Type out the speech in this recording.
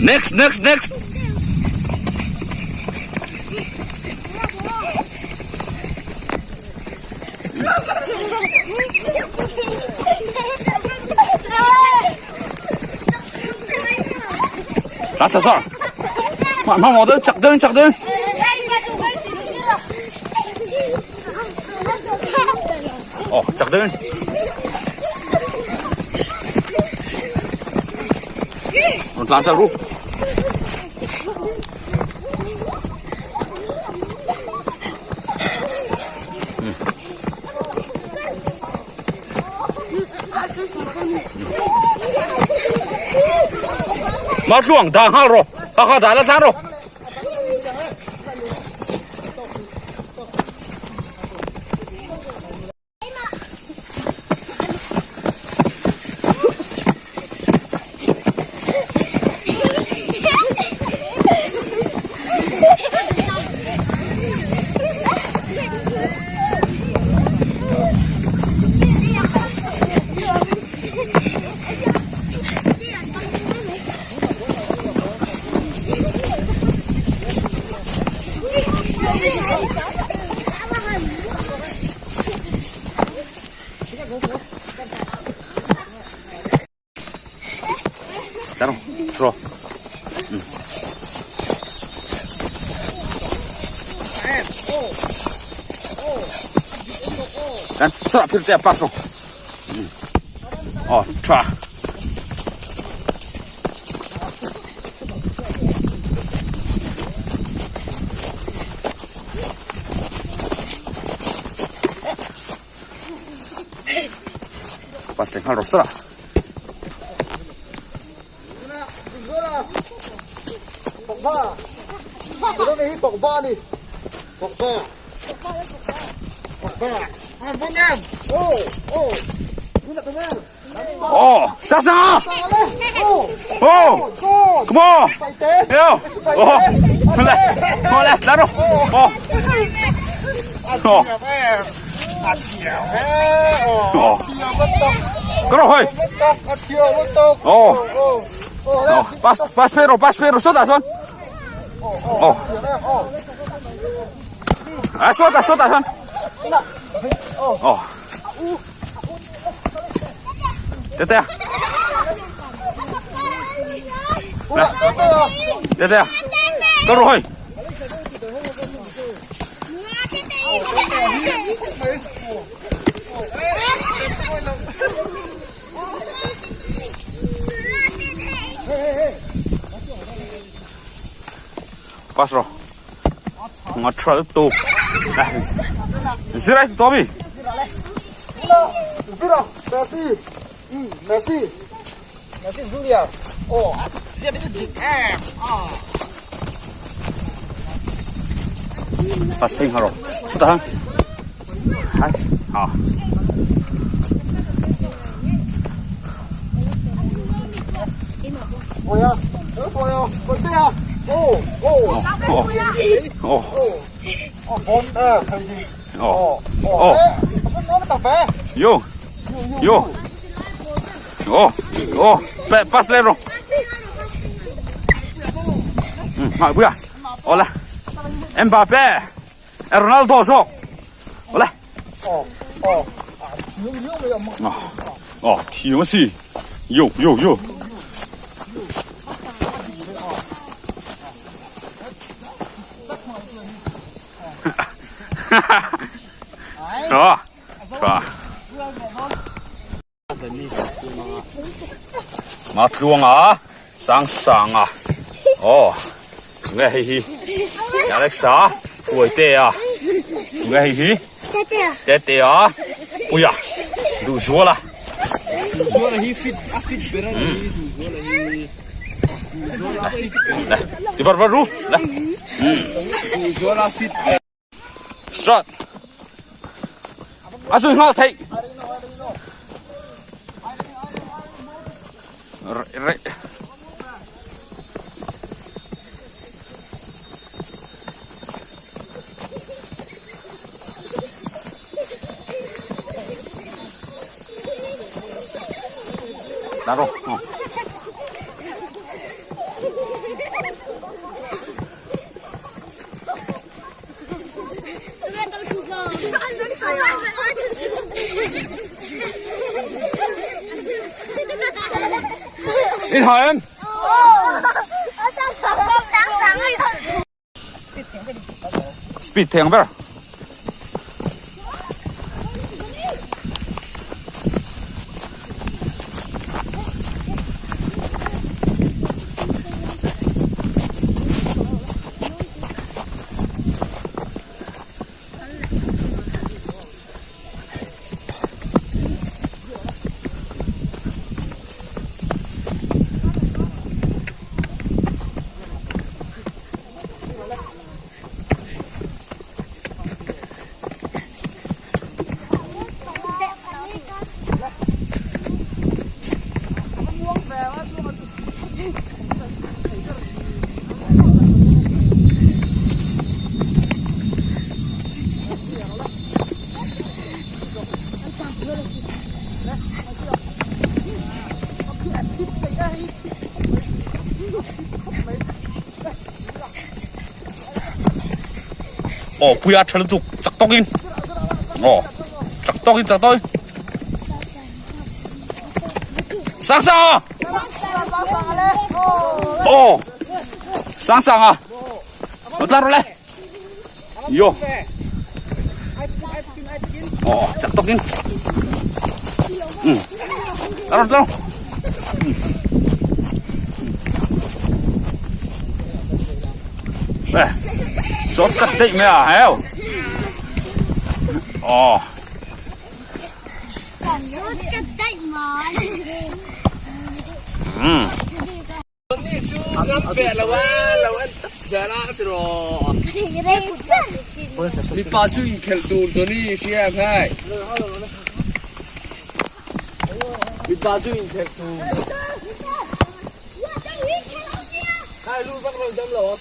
Next, next, next. Tlan chho zawk. Hmanhmawh deuh chak deuhin chak deuhin. Aw chak deuhin. Rawn tlan chak ru. Mah tluang dah nghal rawh. Kha kha dah la tlan rawh. Taro, throw. Kan sawrah phir te a pass rawh. Aw, tha. Pass leh nghal rawh sawrah. Aw, sa sa! Aw, come on! Yo! Aw, le, aw le, tlan rawh. Aw. Aw. Aw. Ka rawh hoi. Aw. Aw, pass pass phei rawh, pass phei rawh, sawtah sawn. Aw. Ah, sawtah, sawtah sawn. Aw. Tete. Tete. Ka rawh hoi. Pass rawh. Nga tha lutuk. Zira to mi. Zira, Messi. Messi. Messi Junior. Oh, zia ni dik em. Ah. Pass phei haro. Chuta hang. Hai. Ah. Boya, boya, boya. Oh, oh. Oh. Oh. Oh. Oh. Oh. Yo. Yo. Oh. Oh. Pass lên rồi. Ừ, ngại vui à? Ô là. Mbappe. Ronaldo zawk. Awle. Aw thiam a si. Yo yo yo. Tha tha. Matluanga Sangsanga aw nge hei hi Alexa Puaitea nge hei hi Tetea Puia Duhzuala Ti var var ru le Start. A zui nghal theih. Re re. Đã rồi. In ha em? Speed thei ang ber. Aw puia tha lutuk chak tawkin aw chak tawkin chak tawkin sang sang aw aw sang sang a lo tlar rawh le yo aw chak tawkin um tlar rawh tlar rawh Đây, sốt cắt định mới à, thấy không? Ồ. Ừ. Mipa chu inkhelh tur Johnny hria ang hai. Mipa chu inkhelh tur. Hai lu vak lo dam lo.